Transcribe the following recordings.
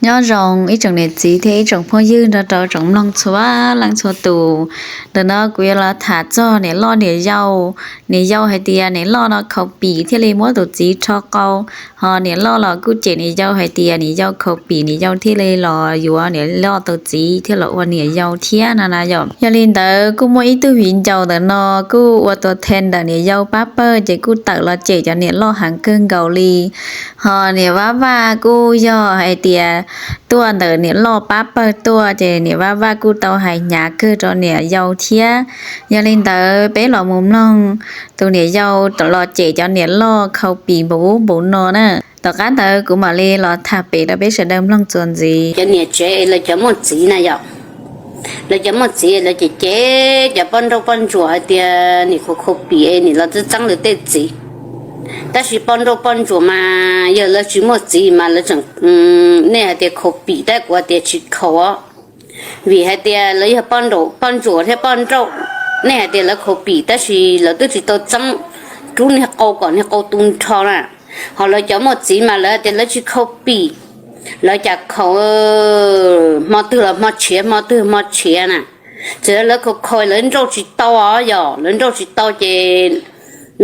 Nyob zoo ib tsoom niam txiv thiab ib tsoom phooj ywg nrog rau tsoom mloog txhua leej txhua tus. Ntawm no kuv yuav los tham txog niam loj niam yau. Niam yau hais tias niam loj no khaus pim thiaj li muab tus txiv rho qau, ho niam loj los kuj cem niam yau hais tias niam yau khaus pim niam yau thiaj li los yuav niam loj tus txiv thiab los ua niam yau thiab no na yom. Yog li ntawd kuj muaj ib tug viv ncaus ntawm no kuj ua tus the ntawm niam yau pab pawg ces kuj tawm los cem cov niam loj heev kawg nkaus li. Ho niam Vaj Vaj kuj yog hais tias tuaj ntawm niam loj pab pawg tuaj ces niam Vaj Vaj kuj tau hais hnyav kawg rau niam yau thiab. Yog li ntawd peb los mus mloog tus niam yau los cem cov niam loj khaus pim npaum ub npaum no na. Tom qab ntawd kuv mam li los tham pem rau peb sawv daws mloog txuas ntxiv. Cov niam tsev lawv cov muaj txiv na yom, lawv cov muaj txiv lawv cem cem cov poj nrauj poj ntsuam hais tias nim khaus khaus pim es nim los txeeb txeeb lawv tej txiv. Tab sis poj nrauj poj ntsuam mas yog lawv tsis muaj txiv mas lawv tseem, nej hais tias khaus pim tab kuv hais tias tsis khaus os. Vim hais tias lawv yog poj nrauj, poj ntsuam thiab poj nrauj, nej hais tias lawv khaus pim tab sis lawv twb tsis tau txeeb rub niag qau kom niag qau tu nrho na. Ho lawv cov muaj txiv mas lawv tias lawv tsis khaus pim, lawv cas khaus, hmo twg los hmo tshiav hmo twg hmo tshiav na. Txawm lawv khaus khaus lawv nrauj tsis tau os, yog lawv nrauj tsis tau ces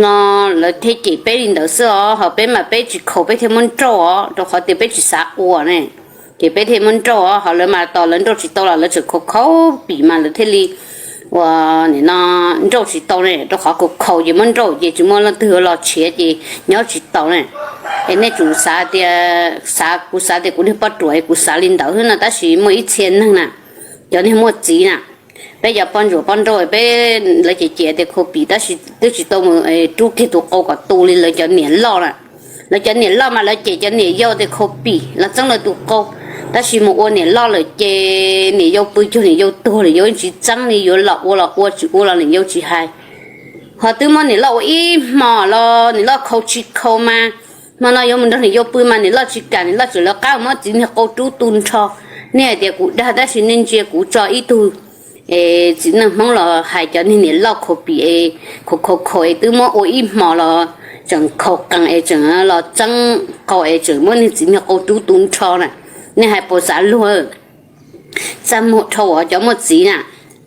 no lawv thiaj cem peb li ntawd xwb os. Ho peb mas peb tsis khaus peb thiaj muab nrauj os, rau qhov tias peb tsis xav ua ne. Ces peb thiaj muab nrauj os. Ho lawv mas tos lawv nrauj tsis tau los lawv tseem khaus khaus pim mas lawv thiaj li ua nim no nrauj tsis tau ne, rau qhov khaus khaus ces muab nrauj ces tsis muaj leej twg los tshiav ces nyob tsis tau ne. Es nej tsum xav tias, xav, kuv xav tias kuv niag poj ruam es kuv xav li ntawd xwb no, tab sis muaj ib txhia neeg na, cov niag muaj txiv na, peb cov poj ntsuam poj nrauj peb, lawv cem cem tias khaus pim tab sis twb tsis tau mus rub kiag tus qau kom tu li lawv cov niam loj na. Lawv cov niam loj mas lawv cem cov niam yau tias khaus pim los txeeb lawv tus qau, tab sis mus ua niam loj lawm ces niam yau pw cuag niam yau tuag, niam yau tsis txeeb li, yuav los ua los ua, tsis ua los niam yau tsis hais. Ho twb muab niam loj ua ib hmos los niam loj khaus tsis khaus mas, hmo no yuav mus nrog niam yau pw mas niam loj tsis kam, niam loj tseem lawv qab muab txiv niag qau rub tu nrho. Nej hais tias kuv dag tab sis nej ntsia kuv tso ib tug txiv neej Hmoob los hais cov niag niam loj khaus pim es khaus khaus khaus es twb muab ua ib hmos los tseem khaus qees es tseem los txeeb qau es tseem muab niag txiv niag qau rub tu nrho na. Nej hais puas xav luag? Txaj muag dhau os cov muaj txiv na.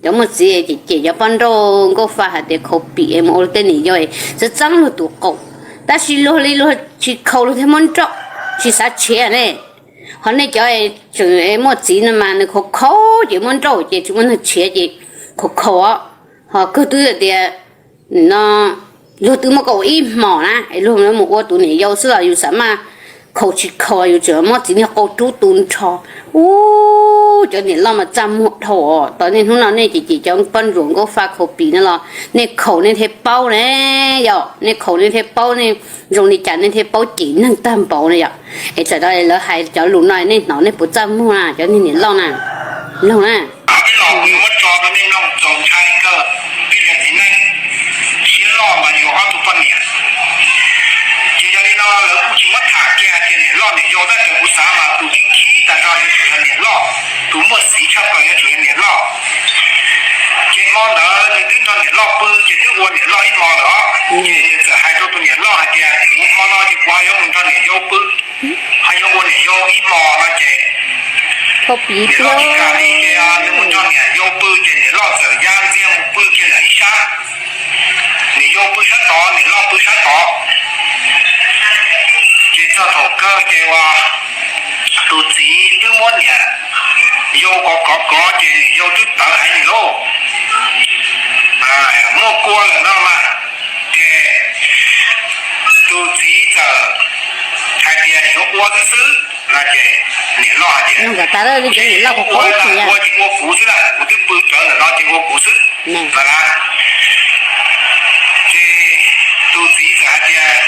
Cov muaj txiv cem cem cov poj nrauj nkauj fa hais tias khaus pim es mus ua tej niam yau es txeeb txeeb luag tus qau, tab sis luag li luag tsis khaus luag thiaj muab nrauj, tsis xav tshiav ne. Ho nej cov tseem muaj txiv no mas nws khaus khaus ces muab nrauj ces tsis muaj neeg tshiav ces khaus khaus os. Ho kawg twb tias no luag twb muab koj ua ib hmos na es luag mus ua tus niam yau xwb los yus xav maj khaus tsis khaus yus tseem muab txiv niag qau rub tu nrho. Ub, cov niam loj mas txaj muag dhau os. Tos nej hnub no nej cem cem cov poj ntsuam nkauj fa khaus pim no los nej khaus nej thiaj paub ne. Yog nej khaus nej thiaj paub, nej zoo li cas nej thiaj paub cem neeg tag npaum na yom. Es txawm rau lawv hais cov lus no nej hnov nej puas txaj muag na cov niag niam loj na? Mloog na. Muab tso rau nej mloog txaus ntshai kawg, peb cov txiv neej siab loj mas yus ob tug poj niam. Ces yog li no lawv kuj tsis muab tham kiag hais tias niam loj niam yau, tab sis kuv xav mas tus tib khib tas zog yuav tsum yog niam loj, tus muaj xiv tshaj plaws yuav tsum yog niam loj. Ces hmo ntawd nws twb nrog niam loj pw ces twb ua niam loj ib hmo lawm os. Ces nws txawm hais rau tus niam loj hais tias kuv hmo no ces kuv ho yuav mus nrog niam yau pw, ho yuav ua niam yau ib hmo no ces niam loj tsis kam li ces nws mus nrog niam yau pw ces niam loj txawm ya ntxiag mus pw kiag ntawm ib sab. Niam yau pw sab tod, niam loj pw sab tod. Ces txog thaum kawg ces uas tus txiv twb muab niam yau kov kov kov ces niam yau twb tawv heev li lauj. Muaj kua lawm no mas, ces tus txiv txawm hais tias yuav ua xwb xwb no ces niam loj hais tias ua ces ua kuv xwb na, kuv twb pw rawv ntawm no ces ua kuv xwb no na. Ces tus txiv txawm hais tias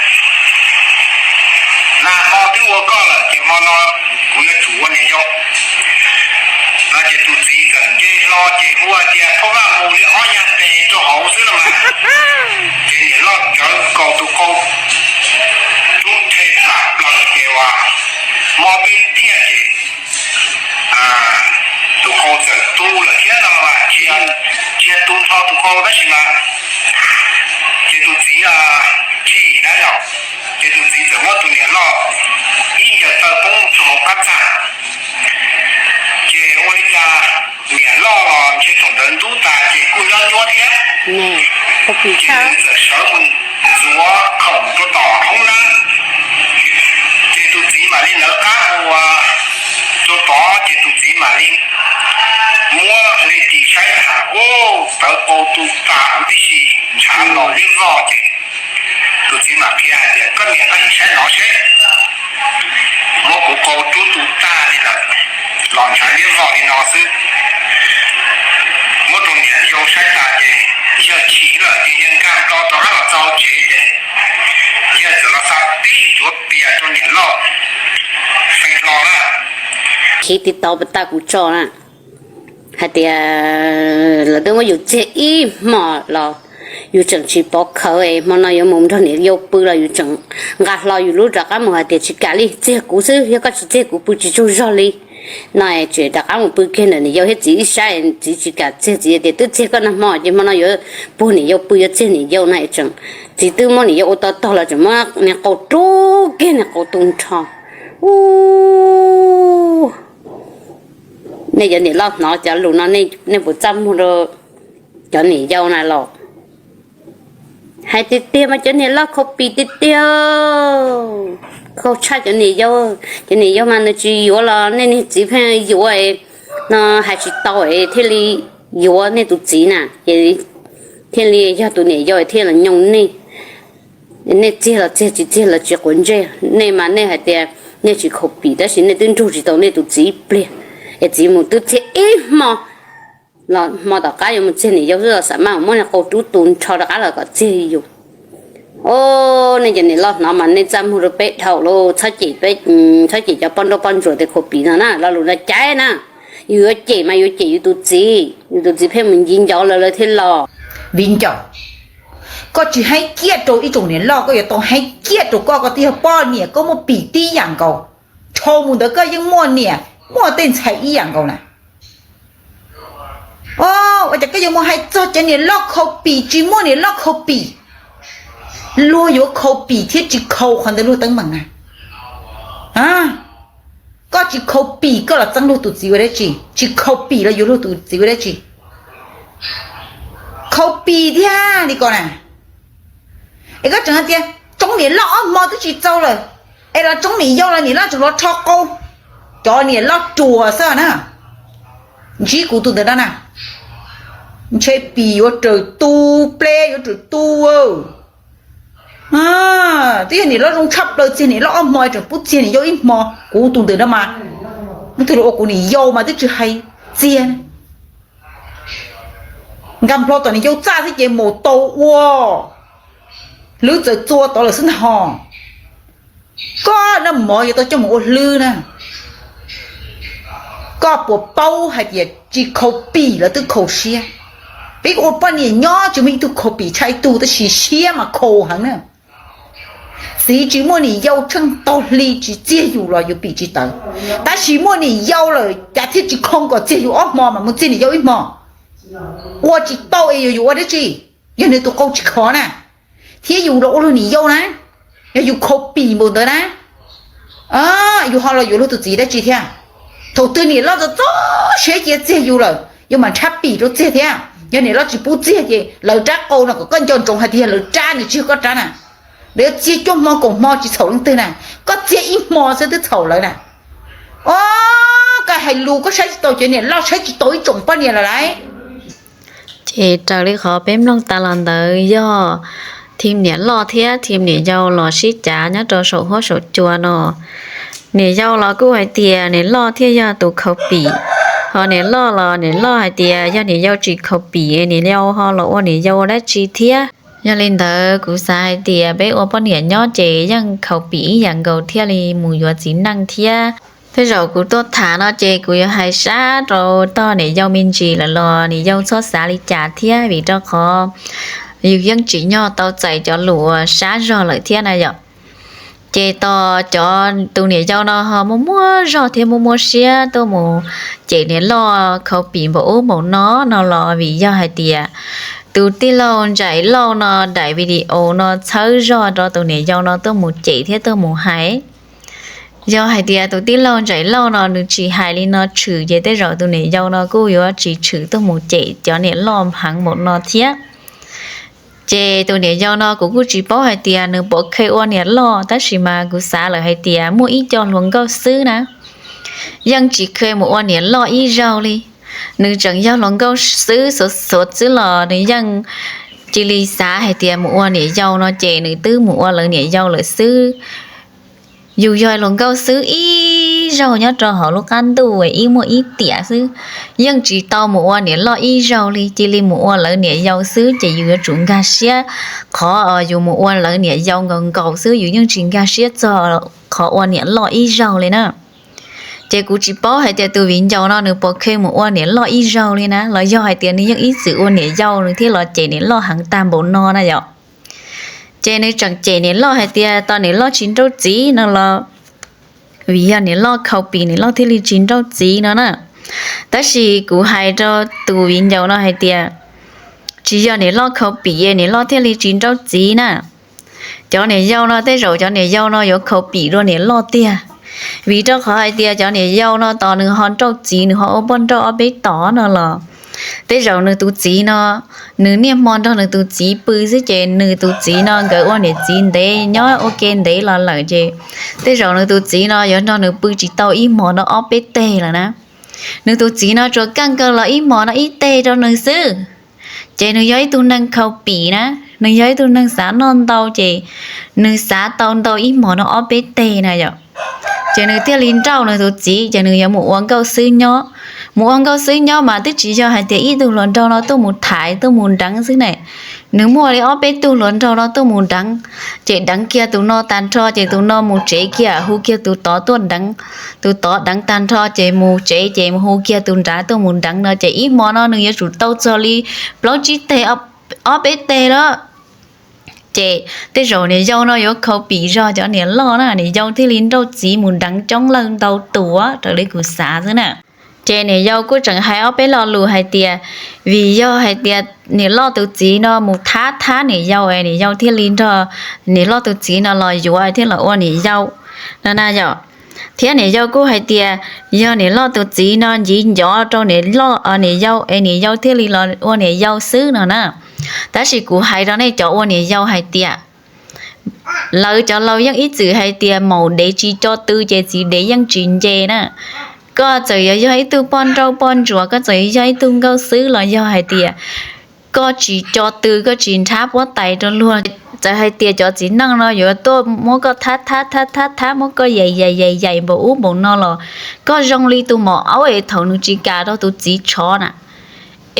na, hmo twb ua koj lawm ces hmo no kuv yuav tsum ua niam yau no. Ces tus txiv txawm nce hlo ces hu hais tias phob vaj mus li ob nyag tes rau hauv xwb no mas. Ces niam loj cawv kaus tus qau rub rhe plam plaws ces uas mob peb tiaj ces tus qau txawm tu lawm thiab no mas, tsis yog tu nrho tus qau tab sis mas ces tus txiv chim na yom. Ces tus txiv txawm muab tus niam loj ib ncaws taw poob rau hauv qab txaj. Ces nws txawm sawv mus ntxuav khoom rau tom hoob nab, ces tus txiv mam li lawv qab mus ua rau tod, ces tus txiv mam li muab li tis saib has, ub, tawv qau tu tas huv tib si, ntshav los liab vog. Ces tus txiv mam qhia hais tias, koj niam, koj sim saib nov seb, muab kuv qau rub tu tag li lawm, los ntshav liab vog li no xwb. Muab rau niam yau saib tas ces yawg chim lawm, ces yawg nkag nplo rov qab los txog tsev ces yawg txawm los xa tib cuav pias rau niam loj feem hlo na. Khiv tiv tauv pas tag kuv tso na, hais tias lawv twb muab yus txiag ib hmo los yus tseem tsis pov khawv, hmo no yuav mus nrog niam yau pw los yus tseem nqa hlo yus lub rov qab mus hais tias, tsis kam li, txiag kuv xwb, yog koj tsis txiag kuv pw tsis tsaug zog li. No tseem rov qab mus pw kiag ntawm niam yau thiab txiv ib sab, txiv tsis kam txiag, txiv tias, twb txiag koj nag hmo ces hmo no yuav puag niam yau pw, yuav txiag niam yau no tseem, txiv twb muab niam yau ua tau tog los tseem muab niag qau rub kiag niag qau tu nrho. Ub, nej cov niam loj hnov cov lus no nej puas txaj muag rau cov niam yau na los? Hais tiag tiag mas cov niam loj khaus pim tiag tiag, khaus tshaj cov niam yau. Cov niam yau mas nws tsis yuav los nej niag txiv pheej yuav no, hais tsis tau es thiaj li yuav nej tus txiv na, ces thiaj li yog tus niam yau thiaj los nyoo nej. Nej txiag los txiag, tsis txiag los tsis quav ntsej. Nej mas nej hais tias nej tsis khaus pim tab sis nej twb nrug tsis tau nej tus txiv ib pliag, es txiv mus twb txiag ib hmo los hmo tom qab yuav mus txiag niam yau xwb los xav mas muab niag qau rub tu nrho rov qab los kom txiag yus. Os, nej cov niam loj hnov mas nej txaj muag rau peb dhau lauj, txhob cem, txhob cem cov poj nrauj poj ntsuam tias khaus pim no na, lo lus no caiv na. Yus yuav cem mas yuav cem yus tus txiv, yus tus txiv pheej mus nci ncov lawv, lawv thiaj los. Viv Ncaus, koj tsis heev kiag rau ib tsoom niam loj, koj yuav tau heev kiag rau koj, koj twb yog poj niam, koj muaj pim tib yam nkaus. Dhau mus ntawd koj yeej muaj niam muaj tej ntxhais ib yam nkaus na. Ua cas koj yuav mus hais txog cov niam loj khaus pim, tsis muaj niam loj khaus pim. Luag yuav khaus pim thiab tsis khaus qhov ntawd luag teeb meem na. Koj tsis khaus pim koj los txeeb luag tus txiv ua dab tsi? Tsis khaus pim los yuav luag tus txiv ua dab tsi? Khaus pim thiab li ko na. Es koj tseem hais tias tsoob niam loj ob hmo twb tsis txaus lawm, es los tsoob niam yau los niam loj tseem los rho qau. Cov niam loj ruam xwb na. Ntsib kuv tus ntawm no na, ntshe pim yuav raws tu, pleb yuav raws tu. Twb yog niam loj zoo tshaj plaws, txiag niam loj ob hmo tseem pub txiag niam yau ib hmo. Kuv tus ntawm no mas, tus ua kuv niam yau mas twb tsis hais txiag. Nkag nplo tom niam yau txaj thiab ces mus tau ua hlwb txawm txua tod lawm xwb ntag hos. Koj noj mov yuav tau coj mus ua hlwb na. Koj puas paub hais tias tsis khaus pim los twb khaus siab? Peb ua poj niam nyob tsis muaj ib tug khaus pim tshaj ib tug, tab sis siab mas khaus heev na. Txiv tsis muaj niam yau tsheej tau hli tsis txiag yus los yus pim tsis tawv, tab sis muaj niam yau lawm cas thiaj tsis khoo kom txiag yus ob hmo mas mus txiag niam yau ib hmo. Ua tsis tau es yuav yus ua dab tsi? Yog nws tus qau tsis khov na, thiab yus los ua luag niam yau na, yog yus khaus pim npaum ntawd na, yus ho los yuav luag tus txiv dab tsi thiab? Thaum twg niam loj txog txog siab cia txiag yus lawm, yus mam nrhab pim rau txiag thiab. Yog niam loj tsis pub txiag ces lawv rab qau no kom koj nco ntsoov hais tias yog lawv rab, nws tsis yog koj rab na. Lawv yuav txiag cuaj hmo kaum hmo tsis txhaum leej twg na, koj txiag ib hmo xwb twb txhaum lawv na. Os, koj hais lus koj saib tsis taus cov niam loj, saib tsis taus ib tsoom poj niam lawm lauj. Ces raws li qhov peb mloog tas los ntawd yog thim niam loj thiab thim niam yau los sib cav nyob rau saum huab saum cua no. Niam yau los kuj hais tias niam loj thiaj yog tus khaus pim, ho niam loj los niam loj hais tias yog niam yau tsis khaus pim niam yau ho los ua niam yau ua dab tsi thiab. Yog li ntawd kuv xav hais tias peb ua poj niam nyob ces yeej khaus pim ib yam nkaus thiaj li mus yuav txiv neej thiab. Tej zaum kuv tuaj tham no ces kuv yuav hais sab rau tog niam yau me ntsis lawm los niam yau txhob xav li cas thiab, vim rau qhov yus yeej tsim nyog tau txais cov lus uas sab zog lawm thiab na yom. Ces tos cov tus niam yau no ho muaj muaj zog thiab muaj muaj siab tuaj mus cem niam loj khaus pim npaum ub npaum no no los vim yog hais tias tus tij laug Ntsaim Lauj no daim video no txhawb zog rau tus niam yau no tuaj mus cem thiab tuaj mus hais. Yog hais tias tus tij laug Ntsaim Lauj no nws tsis hais li no tshwm ces tej zaum tus niam yau no kuj yuav tsis tshwm tuaj mus cem cov niam loj heev npaum no thiab. Ces tus niam yau no kuv kuj tsis paub hais tias nws puas kheev ua niam loj, tab sis mas kuv xav lawm hais tias muaj ib co hluas nkauj xwb na, yeej tsis kheev mus ua niam loj ib zaug li. Nws tseem yog hluas nkauj xwb, xuav xwb los nws yeej cia li xav hais tias mus ua niam yau no ces nws twb mus ua lawv niam yau lawm xwb. Yus yog hluas nkauj xwb ib zaug nyob rau hauv lub qab ntuj ib muaj ib tiam xwb, yeej tsis tau mus ua niam loj ib zaug li, cia li mus ua lawv niam yau xwb ces yus yuav tsum nkag siab. Qhov yus mus ua lawv niam yau nkaus nkaus xwb, yus yeej tsis nkag siab txog qhov ua niam loj ib zaug li na. Ces kuv tsis paub hais tias tus viv ncaus no nws puas kheev mus ua niam loj ib zaug li na, los yog hais tias nws yeej ib txwm ua niam yau nws thiaj los cem niam loj heev tag npaum no na yom. Ces nws tseem cem niam loj hais tias tos niam loj tsis nrauj txiv no los vim yog niam loj khaus pim niam loj thiaj li tsis nrauj txiv no na. Tab sis kuv hais rau tus viv ncaus no hais tias tsis yog niam loj khaus pim niam loj thiaj li tsis nrauj txiv na. Cov niam yau no tej zaum cov niam yau no yuav khaus pim dua niam loj tiag, vim rau qhov hais tias cov niam yau no tos nws ho nrauj txiv, nws ho ua poj nrauj ob peb tom no los tej zaum nws tus txiv no, nws niaj hmo nrog nws tus txiv pw xwb ces nws tus txiv no nkawd ua niam txiv ntev nyob ua ke ntev los lawm ces tej zaum nws tus txiv no yuav nrog nws pw tsis tau ib hmos no ob peb teg lawm na. Nws tus txiv no tsuas kaj nkaus los ib hmos no ib teg rau nws xwb. Ces nws yog ib tug neeg khaus pim na, nws yog ib tug neeg xav noj ntau ces nws xav tau ntau ib hmos no ob peb teg na yom. Ces nws thiaj li nrauj nws tus txiv ces nws yuav mus ua nkauj xwb nyob. Mus ua nkauj xwb nyob mas twb tsis yog hais tias ib tug hluas nraug no tuaj mus thaiv tuaj mus deev xwb ne. Nws muaj li ob peb tug hluas nraug no tuaj mus deev, ces deev kiag tus no tag nrho ces tus no mus tsev kiag hu kiag tus tod tuaj deev. Tus tod deev tag nrho ces mus tsev ces mus hu kiag tus nrad tuaj mus deev no ces ib hmo no nws yuav tsum tau txog li plaub tsib teg, ob peb teg lawm. Ces tej zaum niam yau no yuav khaus pim zog cov niam loj na, niam yau thiaj li nrauj txiv mus deev coob leej ntau tus raws li kuv xav xwb na. Ces niam yau kuj tseem hais ob peb lo lus hais tias vim yog hais tias niam loj tus txiv no mus thab thab niam yau es niam yau thiaj li nrog niam loj tus txiv no los yuav thiab los ua niam yau no na yom. Thiab niam yau kuj hais tias yog niam loj tus txiv no nciv ncov rau niam loj, niam yau es niam yau thiaj li los ua niam yau xwb no na. Tab sis kuv hais rau nej cov ua niam yau hais tias lawv cov laus yeej ib txwm hais tias maum dev tsis co tw ces txiv dev yeej tsis nce na. Koj txawm yuav yog ib tug poj nrauj poj ntsuam, koj txawm yuav yog ib tug nkauj xwb los yog hais tias koj tsis co tw, koj tsis nrhab puab tais rau luag, txawm hais tias cov txiv neej no yuav tuaj muab koj thab thab thab thab thab, muab koj yaim yaim yaim yaim npaum ub npaum no los koj zoo li tus maum aub es thaum nws tsis kam rau tus txiv tshov na,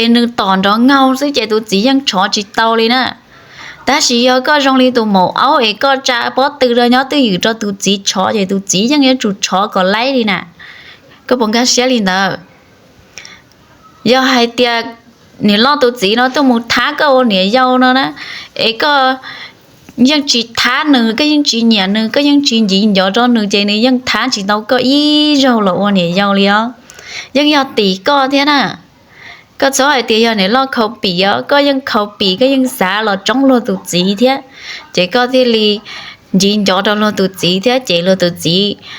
es nws tom nrov ngaug xwb ces tus txiv yeej tshov tsis tau li na. Tab sis yog koj zoo li tus maum aub es koj tsa pob tw rau nyob twj ywm rau tus txiv tshov ces tus txiv yeej yuav tsum tshov kom laib li na. Koj puas nkag siab li ntawd? Yog hais tias niam loj tus txiv no tuaj mus thab koj ua niam yau no na, es koj yeej tsis thab nws, koj yeej tsis nyiam nws, koj yeej tsis nciv ncov rau nws ces nws yeej thab tsis tau koj ib zaug los ua niam yau li os. Yeej yog tim koj thiab na. Koj txhob hais tias yog niam loj khaus pim os, koj yeej khaus pim, koj yeej xav los tsoob luag tus txiv thiab, ces koj thiaj li nciv ncov rau luag tus txiv thiab ces luag tus txiv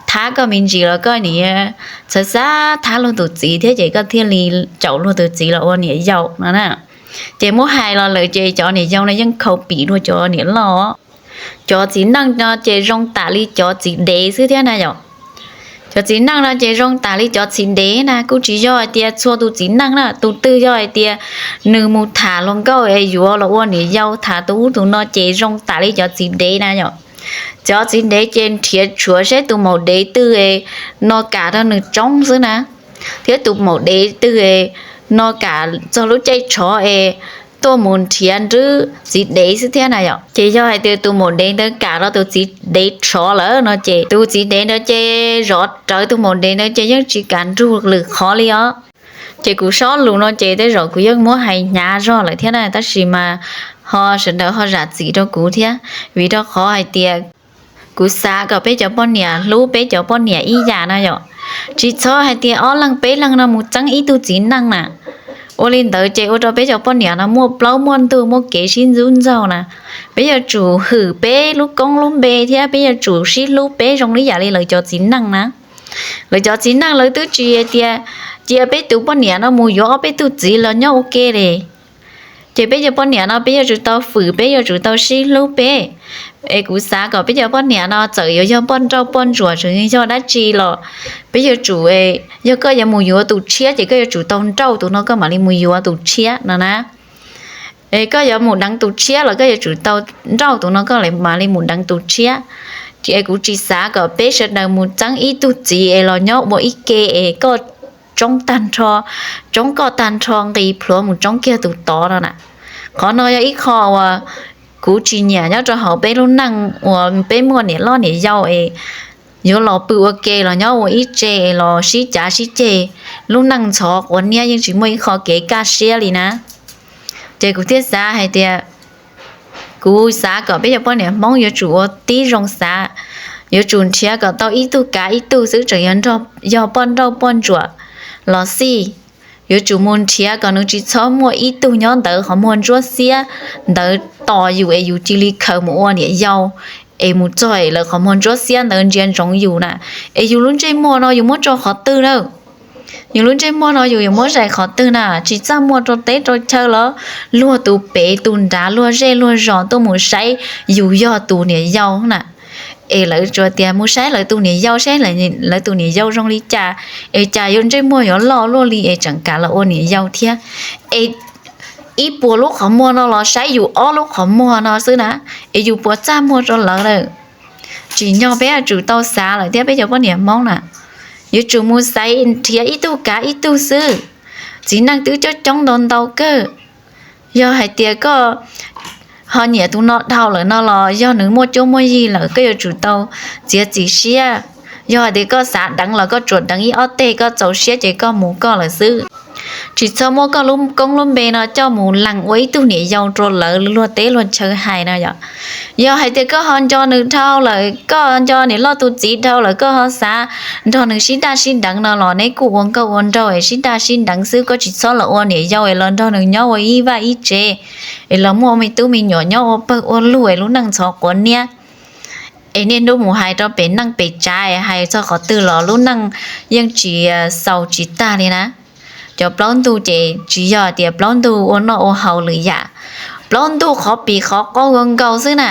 thab koj me ntsis los koj nim txhawj xav thab luag tus txiv thiab ces koj thiaj li caum luag tus txiv los ua niam yau no na. Ces muab hais los lawm ces cov niam yau no yeej khaus pim dua cov niam loj. Cov txiv neej no ces zoo tam li cov txiv dev xwb thiab na yom. Cov txiv neej no ces zoo tam li cov txiv dev na, kuj tsis yog hais tias txhua tus txiv neej na, tus twg yog hais tias nws mus tham hluas nkauj es yuav los ua niam yau tham tus ub tus no ces zoo tam li cov txiv dev na yom. Cov txiv dev ces nrhiav tshuav seb tus maum dev twg es no kam rau nws tsoob xwb na, thiab tus maum dev twg es no kam txog lub caij tshov es tuaj mus nrhiav nrwb txiv dev xwb thiab na yom. Ces yog hais tias tus maum dev ntawd kam rau tus txiv dev tshov lawm no ces tus txiv dev ntawd ces zov rawv tus maum dev ntawd ces yeej tsis kam nrug lwm qhov li os. Ces kuv sob lus no ces tej zaum kuv yeej muab hais hnyav zog lawm thiab na, tab sis mas ho sawv daws ho zam txim rau kuv thiab, vim rau qhov hais tias kuv xav kom peb cov poj niam hlub peb cov poj niam ib yam na yom. Tsis txhob hais tias ob leeg peb leeg no mus txeeb ib tug txiv neej na. Ua li ntawd ces ua rau peb cov poj niam no muaj plaub muaj ntug muaj kev sib ntxub ntxaug na. Peb yuav tsum hwm peb lub koob lub npe thiab peb yuav tsum sib hlub peb zoo li yam li lawv cov txiv neej na. Lawv cov txiv neej lawv twb tsis hais tias cia peb tus poj niam no mus yuav ob peb tug txiv los nyob ua ke li. Ces peb cov poj niam no peb yuav tsum tau fwm, peb yuav tsum tau sib hlub peb. Es kuv xav kom peb cov poj niam no txawm yuav yog poj nrauj poj ntsuam tseem yog dab tsi los peb yuav tsum, yog koj yuav mus yuav tus tshiab ces koj yuav tsum tau nrauj tus no koj mam li mus yuav tus tshiab no na. Es koj yuav mus deev tus tshiab los koj yuav tsum tau nrauj tus no koj mam li mus deev tus tshiab. Es kuv tsis xav kom peb sawv daws mus txeeb ib tug txiv es los nyob ua ib ke es koj tsoob tag nrho, tsoob koj tag nrho nqis plhuav mus tsoob kiag tus tod no na. Qhov no yog ib qho uas kuv tsis nyiam nyob rau hauv peb lub neej uas peb muaj niam loj niam yau es yuav los pw ua ke los nyob ua ib tse es los sib cav sib ceg, lub neej ntxhov quav niab yeej tsis muaj ib qho kev kaj siab li na. Ces kuv thiaj xav hais tias, kuv xav kom peb cov poj niam Hmoob yuav tsum ua tib zoo xav, yuav tsum nrhiav kom tau ib tug kav ib tug xwb, tseem yog poj nrauj poj ntsuam los xij. Yuav tsum mus nrhiav kom nws tsis txhob muaj ib tug nyob ntawd qhov muag ntsuab xiab ntawd tos yus es yus cia li khaws mus ua niam yau, es mus txog es lawv qhov muag ntsuab xiab ntawd ntsia ntsoov yus na, es yus lub ntsej muag no yus muab tso qhov twg na? Yus lub ntsej muag no yus yuav muab zais qhov twg na? Tsis txaj muag rau teb rau chaw los luag tus pem tus nrad luag zej luag zos tuaj mus saib yus yog tus niam yau na. Es lawv tsuas tias mus saib lawv tus niam yau, saib lawv tus niam yau zoo li cas, es cas yuav ntsej muag yuav loj luaj li es tseem kam los ua niam yau thiab. Es ib puas lub qhov muag no los saib yus ob lub qhov muag no xwb na, es yus puas txaj muag rau lawv lawm? Tsim nyog peb yuav tsum tau xav lawm thiab peb cov poj niam Hmoob na. Yuav tsum mus xaiv nrhiav ib tug kav ib tug xwb. Txiv neej twb coob coob ntau ntau kawg. Yog hais tias koj ho nyiam tus no dhau lawm no los yog nws muaj cuab muaj yig lawm koj yuav tsum tau txiav txim siab. Yog hais tias koj xav deev los koj tsuas deev ib ob teg koj txaus siab ces koj mus koj lawm xwb. Tsis txhob muab koj lub koob lub npe no coj mus lees ua ib tug niam yau rau lawv luag teb luag chaw hais no yom. Yog hais tias koj ho nco nws dhau lawm, koj nco niam loj tus txiv dhau lawm, koj ho xav nrog nws sib daj sib deev no los neb kuj ua nkauj ua nraug es sib daj sib deev xwb, koj tsis txhob los ua niam yau es los nrog nws nyob ua ib vaj ib tsev, es los muaj me tub me nyuam nyob ua pawg ua lug es lub neej ntxhov quav niab. Es niaj hnub mus hais rau pem neej pem tsav es hais txog qhov twg los lub neej yeej tsis xaus tsis tag li na. Cov plaub ntug ces tsis yog tias plaub ntug ua noj ua haus lwm yam, plaub ntug qhov pim qhov qau nkaus xwb na.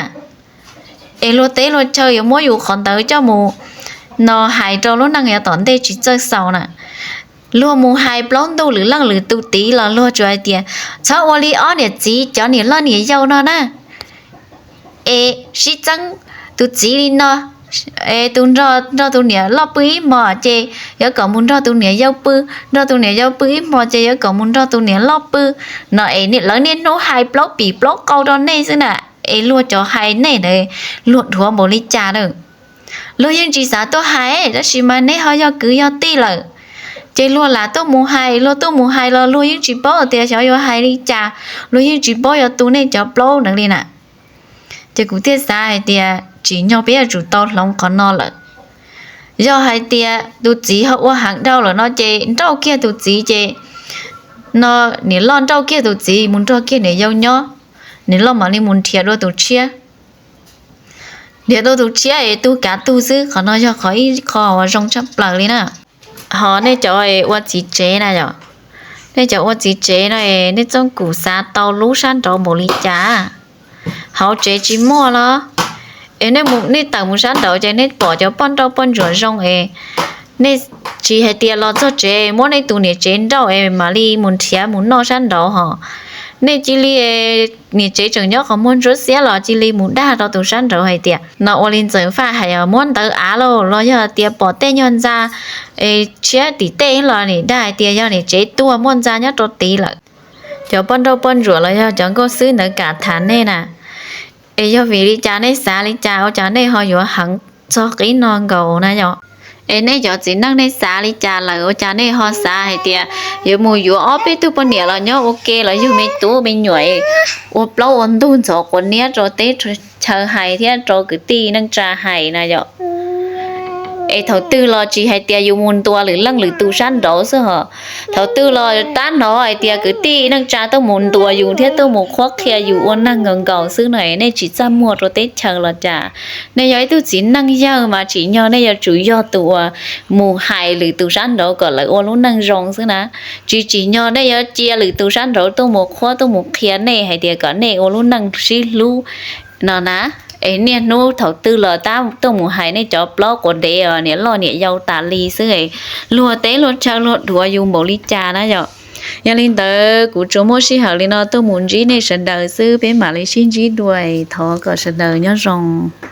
Es luag teb luag chaw yuav muab yus qhov ntawd coj mus no hais rau lub neej yav tom ntej tsis txawj xaus na. Luag mus hais plaub ntug lwm leej lwm tus tid los luag tsuas hais tias txhob ua li ob niam txiv cov niam loj niam yau no na. Es sib txeeb, tus txiv li no, es tus nrog tus niam loj pw ib hmos ces yuav kom mus nrog tus niam yau pw, nrog tus niam yau pw ib hmos ces yuav kom mus nrog tus niam loj pw no. Es lawv niaj hnub hais plaub pim plaub qau rau nej xwb na. Es luag cov hais nej ntawd luag dhuav npaum li cas na? Luag yeej tsis xav tuaj hais, tab sis mas neb ho yog kwv yog tij lawm, ces luag lam tuaj mus hais, luag tuaj mus hais los luag yeej tsis paub tias xyov yuav hais li cas, luag yeej tsis paub yuav tu nej cov plaub ntawd li na. Ces kuv thiaj xav hais tias tsim nyog peb yuav tsum tau hloov qhov no lawm. Yog hais tias tus txiv ho ua heev dhau lawm no ces nrauj kiag tus txiv ces, no, niam loj nrauj kiag tus txiv mus nrog kiag niam yau nyob, niam loj mam li mus nrhiav dua tus tshiab. Nrhiav dua tus tshiab es tug kav tug xwb, qhov no yog qhov ib qho uas zoo tshaj plaws li na. Ho nej cov ua txiv tsev na yom, nej cov ua txiv tsev no es nej txooj kum xav tau lub sab nraud npaum li cas? Hauv tsev tsis muaj los? Es nej mus, nej tawm mus sab nraud ces nej pom cov poj nrauj poj ntsuam zoo es nej tsis hais tias los txog tsev muab nej tus niam tsev nrauj es mam li mus nrhiav mus noj sab nraud hos. Nej cia li, niam tsev tseem nyob qhov muag ntsuab xiab los cia li mus dag rau tus sab nraud hais tias, no ua li ntxawm faj hais os, muab ntawv av lauj, los yog tias pom tej nyuag ntxa es tshiab tim tej los nim dag hais tias yog niam tsev tuag muaj ntxa nyob rau tid lawm. Cov poj nrauj poj ntsuam los yog cov nkauj xwb ntawd kam tham nej na. Es yog vim li cas nej xav li cas ua cas nej ho yuav heev txog qib no nkaus na yom? Es nej cov txiv neej nej xav li cas lawm ua cas nej ho xav hais tias yuav mus yuav ob peb tug poj niam los nyob ua ke los yug me tub me nyuam, ua plaub ua ntug ntxhov quav niab rau teb chaws hais thiab rau kwv tij neej tsa hais na yom? Es thaum twg los tsis hais tias yus mus ntuas lwm leej lwm tus sab nraud xwb hos, thaum twg los tab hnov hais tias kwv tij neej tsa tuaj mus ntuas yus thiab tuaj mus qhuab qhia yus ua neeg nkaus nkaus xwb no, nej tsis txaj muag rau teb chaws los cas? Nej yog ib tug txiv neej yawg mas tsim nyog nej yuav tsum yog tus uas mus hais lwm tus sab nraud kom lawv ua lub neej zoo xwb na. Tsis tsim nyog nej yuav cia lwm tus sab nraud tuaj mus qhuab tuaj mus qhia nej hais tias kom nej ua lub neej sib hlub no na. Es niaj hnub thaum twg los tab tuaj mus hais nej cov plaub quav dev os, niam loj niam yau tas li xwb, luag teb luag chaw luag dhuav yus npaum li cas na yom. Yog li ntawd kuv tsuas muaj sij hawm li no tuaj mus ntsib nej sawv daws xwb, peb mam li sib ntsib dua, thov kom sawv daws nyob zoo.